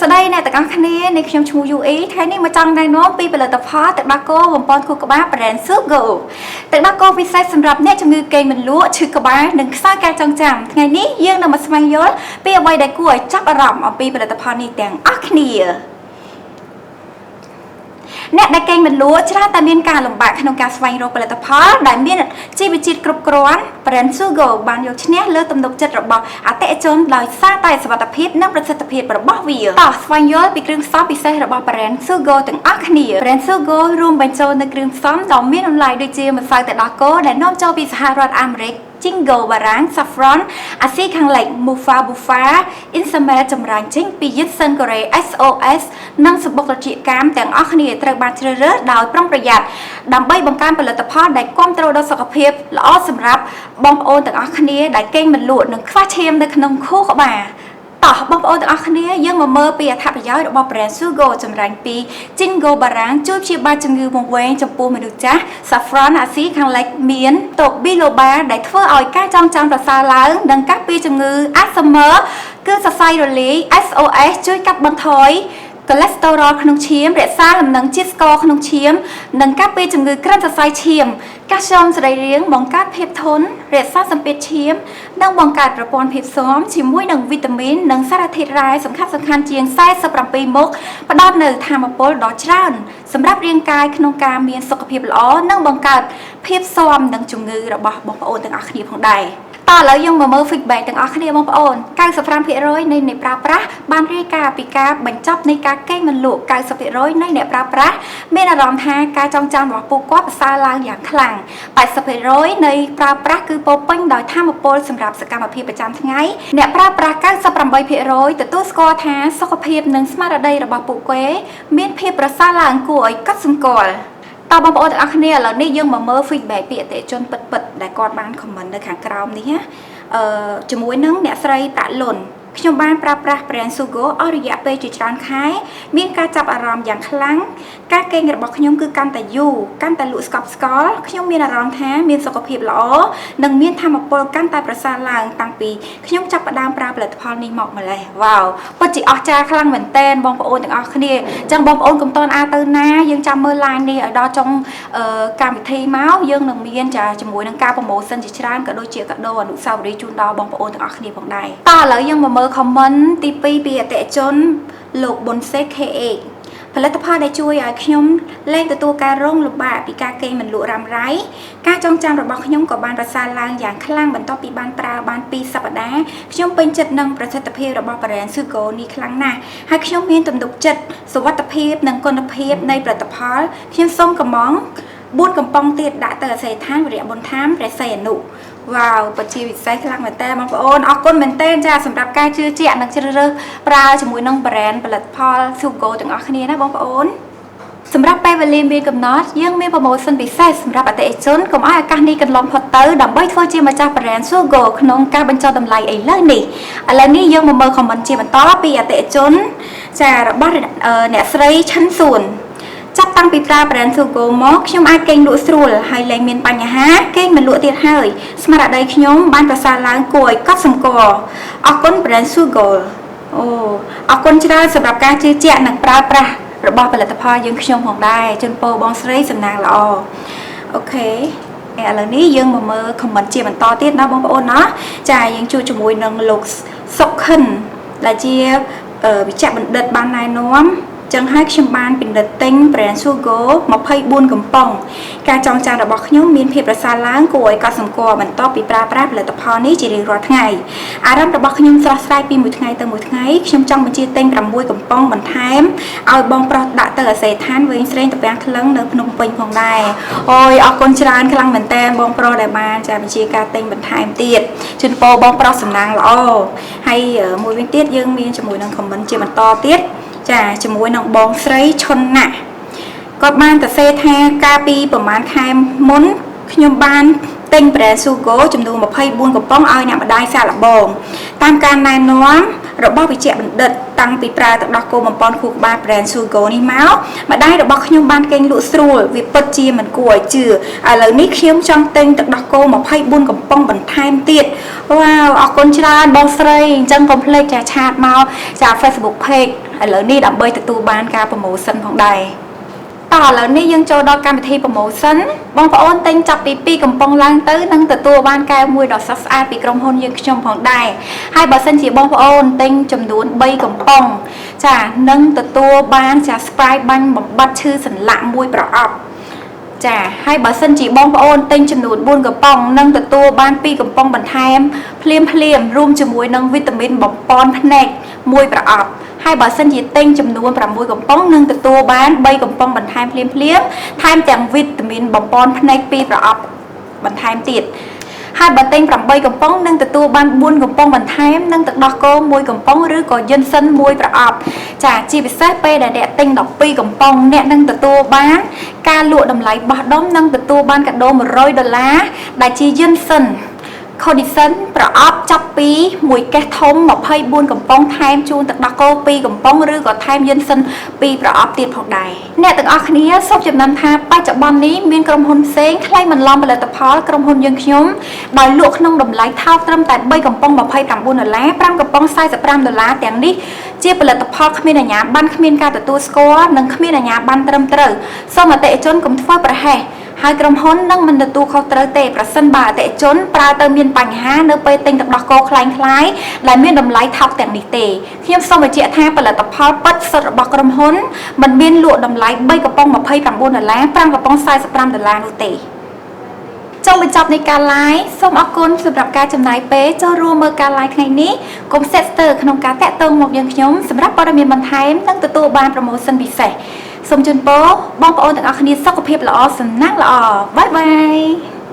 ស្តីអ្នកទាំងអស់គ្នានេះខ្ញុំឈ្មោះ UE ថ្ងៃនេះមកចង់ណែនាំពីផលិតផលទឹកដោះគោបំប៉នខួរក្បាល brand Sugo ទឹកដោះគោពិសេសសម្រាប់អ្នកជំងឺគេងមិនលក់ឈឺក្បាលនិងខ្សោយការចងចាំថ្ងៃនេះយើងនឹងមកស្វែងយល់ពីអ្វីដែលគួរឲ្យចាប់អារម្មណ៍អំពីផលិតផលនេះទាំងអស់គ្នាអ្នកដែលគេងមិនលក់ច្រើនតែមានការលំបាកក្នុងការស្វែងរកផលិតផលដែលមានជីវជាតិគ្រប់គ្រាន់ Brand Sugo បានយកឈ្នះលើទំនុកចិត្តរបស់អតិថិជនដោយសារតែសុវត្ថិភាពនិងប្រសិទ្ធភាពរបស់វាតោះស្វែងយល់ពីគ្រឿងផ្សំពិសេសរបស់ Brand Sugo ទាំងអស់គ្នា Brand Sugo រួមបញ្ចូលនូវគ្រឿងផ្សំដ៏មានតម្លៃដូចជាម្សៅទឹកដោះគោដែលនាំចូលពីសហរដ្ឋអាមេរិក Ginkgo បារាំង Saffron អាស៊ីខាងលិច Mufa Bufa Insamel ចម្រាញ់ចេញពី Yinson កូរ៉េ SOS និងសម្បុកត្រចៀកកាមទាំងអស់គ្នាត្រូវបានជ្រើសរើសដោយប្រុងប្រយ័ត្នដើម្បីបង្កើនផលិតផលដែលគាំទ្រដល់សុខភាពល្អសម្រាប់បងប្អូនទាំងអស់គ្នាដែលគេងមិនលក់និងខ្វះឈាមនៅក្នុងខួរក្បាលតោះបងប្អូនទាំងអស់គ្នាយើងមកមើលពីអត្ថប្រយោជន៍របស់ brand Sugo ចម្រាញ់ពី Ginkgo បារាំងជួយព្យាបាលជំងឺវង្វេងចំពោះមនុស្សចាស់ Saffron អាស៊ីខាងលិចមានតូប៊ីឡូបាដែលធ្វើឲ្យការចងចាំប្រសើរឡើងនិងការពារជំងឺ Alzheimer គឺសរសៃរលាយ SOS ជួយកាត់បន្ថយកូលេស្តេរ៉ុលក្នុងឈាមរក្សាលំនឹងជាតិស្ករក្នុងឈាម និងការពារជំងឺគ្រុនសរសៃឈាមកាល់ស្យូមសរីរាង្គបង្កើតភាពធន់រក្សាសម្ពាធឈាម និងបង្កើតប្រព័ន្ធភាពស៊ាំជាមួយនឹងវីតាមីននិងសារធាតុរ៉ែសំខាន់ៗជាង47មុខផ្ដល់នូវថាមពលដ៏ច្រើនសម្រាប់រាងកាយក្នុងការមានសុខភាពល្អនិងបង្កើតភាពស៊ាំនឹងជំងឺរបស់បងប្អូនទាំងអស់គ្នាផងដែរតោះឥឡូវយើងមកមើល feedback ទាំងអស់គ្នាបងប្អូន95%នៃអ្នកប្រើប្រាស់បានរាយការណ៍ពីការបញ្ចប់នៃការគេងមិនលក់90%នៃអ្នកប្រើប្រាស់មានអារម្មណ៍ថាការចងចាំរបស់ពួកគាត់ប្រសើរឡើងយ៉ាងខ្លាំង80%នៃប្រើប្រាស់គឺពោរពេញដោយថាមពលសម្រាប់សកម្មភាពប្រចាំថ្ងៃអ្នកប្រើប្រាស់98%ទទួលស្គាល់ថាសុខភាពនិងស្មារតីរបស់ពួកគេមានភាពប្រសើរឡើងគួរឲ្យកត់សម្គាល់តើបងប្អូនទាំងអស់គ្នាឥឡូវនេះយើងមកមើល feedback ពីអតិថិជនពិតៗដែលគាត់បាន comment នៅខាងក្រោមនេះណាជាមួយនឹងអ្នកស្រីប្រាក់លុនខ្ញុំបានប្រើប្រាស់ brand Sugo អស់រយៈពេលជាច្រើនខែមានការចាប់អារម្មណ៍យ៉ាងខ្លាំងការគេងរបស់ខ្ញុំគឺកាន់តែយូរកាន់តែលក់ស្កប់ស្កល់ខ្ញុំមានអារម្មណ៍ថាមានសុខភាពល្អនិងមានថាមពលកាន់តែប្រសើរឡើងតាំងពីខ្ញុំចាប់ផ្ដើមប្រើផលិតផលនេះមកម្លេះវ៉ាវពិតជាអស្ចារ្យខ្លាំងមែនទែនបងប្អូនទាំងអស់គ្នាអញ្ចឹងបងប្អូនកុំតន់អាទៅណាយើងចាំមើល live នេះឲ្យដល់ចុងកម្មវិធីមកយើងនឹងមានចាជាមួយនឹងការ promotion ជាច្រើនក៏ដូចជាកាដូអនុស្សាវរីយ៍ជូនដល់បងប្អូនទាំងអស់គ្នាផងដែរតោះឥឡូវយើងមកមើល comment ទី2ពីអតិថិជនលោកប៊ុនសេ KH ផលិតផលដែលជួយឲ្យខ្ញុំលែងទទួលការរងលំបាកពីការគេងមិនលក់រ៉ាំរ៉ៃការចងចាំរបស់ខ្ញុំក៏បានប្រសើរឡើងយ៉ាងខ្លាំងបន្ទាប់ពីបានប្រើបាន2សប្តាហ៍ខ្ញុំពេញចិត្តនឹងប្រសិទ្ធភាពរបស់ brand Sugo នេះខ្លាំងណាស់ហើយខ្ញុំមានទំនុកចិត្តសុវត្ថិភាពនិងគុណភាពនៃផលិតផលខ្ញុំសូមកំង4កំប៉ុងទៀតដាក់ទៅអាស័យដ្ឋានវរៈប៊ុនថាមព្រះសីហនុវ៉ាវពិតជាពិសេសខ្លាំងមែនតើបងប្អូនអរគុណមែនតើចាសម្រាប់ការជឿជាក់និងជ្រើសរើសប្រើជាមួយនឹង brand ផលិតផល Sugo ទាំងអស់គ្នាណាបងប្អូនសម្រាប់ពេលវេលាមានកំណត់យើងមាន promotion ពិសេសសម្រាប់អតិថិជនកុំឲ្យឱកាសនេះកន្លងផុតទៅដើម្បីធ្វើជាម្ចាស់ brand Sugo ក្នុងការបញ្ចុះតម្លៃឥឡូវនេះឥឡូវនេះយើងមកមើល comment ជាបន្តពីអតិថិជនចារបស់អ្នកស្រីឈិនសួនចាប់តាំងពីប្រើ brand Sugo មកខ្ញុំអាចគេងលក់ស្រួលហើយលែងមានបញ្ហាគេងមិនលក់ទៀតហើយស្មារតីខ្ញុំបានប្រសើរឡើងគួរឲ្យកត់សម្គាល់អរគុណ brand Sugo អូអរគុណច្រើនសម្រាប់ការជឿជាក់និងប្រើប្រាស់របស់ផលិតផលយើងខ្ញុំផងដែរជូនពរបងស្រីសំណាងល្អ OK ឥឡូវនេះយើងមកមើល comment ជាបន្តទៀតណាបងប្អូនណាចាយើងជួបជាមួយនឹងលោកសុខិនដែលជាវិជ្ជបណ្ឌិតបានណែនាំចឹងហើយខ្ញុំបានពិនិត្យទិញ brand Sugo 24កំប៉ុងការចងចាំរបស់ខ្ញុំមានភាពប្រសើរឡើងគួរឲ្យកត់សម្គាល់បន្ទាប់ពីប្រើប្រាស់ផលិតផលនេះជារៀងរាល់ថ្ងៃអារម្មណ៍របស់ខ្ញុំស្រស់ស្រាយពីមួយថ្ងៃទៅមួយថ្ងៃខ្ញុំចង់បញ្ជាទិញ6កំប៉ុងបន្ថែមឲ្យបងប្រុសដាក់ទៅអាស័យដ្ឋានវែងស្រេងតាពាំងថ្លឹងនៅភ្នំពេញផងដែរអូយអរគុណច្រើនខ្លាំងមែនតើបងប្រុសដែលបានចាបញ្ជាការទិញបន្ថែមទៀតជូនពរបងប្រុសសំណាងល្អហើយមួយវិញទៀតយើងមានជាមួយនឹង comment ជាបន្តទៀតចាជាមួយនឹងបងស្រីឈុនណាក់គាត់បានសរសេរថាកាលពីប្រហែលខែមុនខ្ញុំបានទិញ brand Sugo ចំនួន24កំប៉ុងឲ្យអ្នកម្ដាយសាកល្បងតាមការណែនាំរបស់វិជ្ជបណ្ឌិតតាំងពីប្រើទឹកដោះគោបំពន់ខួរក្បាល brand Sugo នេះមកម្ដាយរបស់ខ្ញុំបានគេងលក់ស្រួលវាពិតជាមិនគួរឲ្យជឿឥឡូវនេះខ្ញុំចង់ទិញទឹកដោះគោ24កំប៉ុងបន្ថែមទៀតវ៉ាវអរគុណច្រើនបងស្រីអញ្ចឹងកុំភ្លេចចា chat មកចា Facebook page ឥឡូវនេះដើម្បីទទួលបានការ promotion ផងដែរតោះឥឡូវនេះយើងចូលដល់កម្មវិធី promotion បងប្អូនទិញចាប់ពី2កំប៉ុងឡើងទៅនឹងទទួលបានកែវមួយដ៏ស្រស់ស្អាតពីក្រុមហ៊ុនយើងខ្ញុំផងដែរហើយបើសិនជាបងប្អូនទិញចំនួន3កំប៉ុងចានឹងទទួលបានចា spray បាញ់បំបត្តិឈឺសន្លាក់មួយប្រអប់ចាហើយបើសិនជាបងប្អូនទិញចំនួន4កំប៉ុងនឹងទទួលបាន2កំប៉ុងបន្ថែមភ្លាមភ្លាមរួមជាមួយនឹងវីតាមីនបំប៉នភ្នែកមួយប្រអប់ហើយបើសិនជាទិញចំនួន6កំប៉ុងនឹងទទួលបាន3កំប៉ុងបន្ថែមភ្លាមភ្លាមថែមទាំងវីតាមីនបំប៉នភ្នែក2ប្រអប់បន្ថែមទៀតហើយបើទិញ8កំប៉ុងនឹងទទួលបាន4កំប៉ុងបន្ថែមនិងទឹកដោះគោ1កំប៉ុងឬក៏យិនសិន1ប្រអប់ចាជាពិសេសពេលដែលអ្នកទិញ12កំប៉ុងអ្នកនឹងទទួលបានការលក់តម្លៃបោះដុំនិងទទួលបានកាដូ100ដុល្លារដែលជាយិនសិន Condition ប្រអប់ចាប់ពីមួយកេសធំ24កំប៉ុងថែមជូនទឹកដោះគោ2កំប៉ុងឬក៏ថែមយិនសិន2ប្រអប់ទៀតផងដែរអ្នកទាំងអស់គ្នាសូមចំណាំថាបច្ចុប្បន្ននេះមានក្រុមហ៊ុនផ្សេងក្លែងបន្លំផលិតផលក្រុមហ៊ុនយើងខ្ញុំដោយលក់ក្នុងតម្លៃថោកត្រឹមតែ3កំប៉ុង29ដុល្លារ5កំប៉ុង45ដុល្លារទាំងនេះជាផលិតផលគ្មានអាជ្ញាប័ណ្ណគ្មានការទទួលស្គាល់និងគ្មានអាជ្ញាប័ណ្ណត្រឹមត្រូវសូមអតិថិជនកុំធ្វើប្រហែសហើយក្រុមហ៊ុននឹងមិនទទួលខុសត្រូវទេប្រសិនបើអតិថិជនប្រើទៅមានបញ្ហានៅពេលទិញទឹកដោះគោក្លែងក្លាយដែលមានតម្លៃថោកទាំងនេះទេខ្ញុំសូមបញ្ជាក់ថាផលិតផលពិតសុទ្ធរបស់ក្រុមហ៊ុនមិនមានលក់តម្លៃ3កំប៉ុង29ដុល្លារ5កំប៉ុង45ដុល្លារនោះទេចុងបញ្ចប់នៃការ live សូមអរគុណសម្រាប់ការចំណាយពេលចូលរួមមើលការ live ថ្ងៃនេះកុំសេតស្ទើរក្នុងការតាក់ទងមកយើងខ្ញុំសម្រាប់ព័ត៌មានបន្ថែមនិងទទួលបាន promotion ពិសេសសូមជូនពរបងប្អូនទាំងអស់គ្នាសុខភាពល្អសំណាងល្អ bye bye.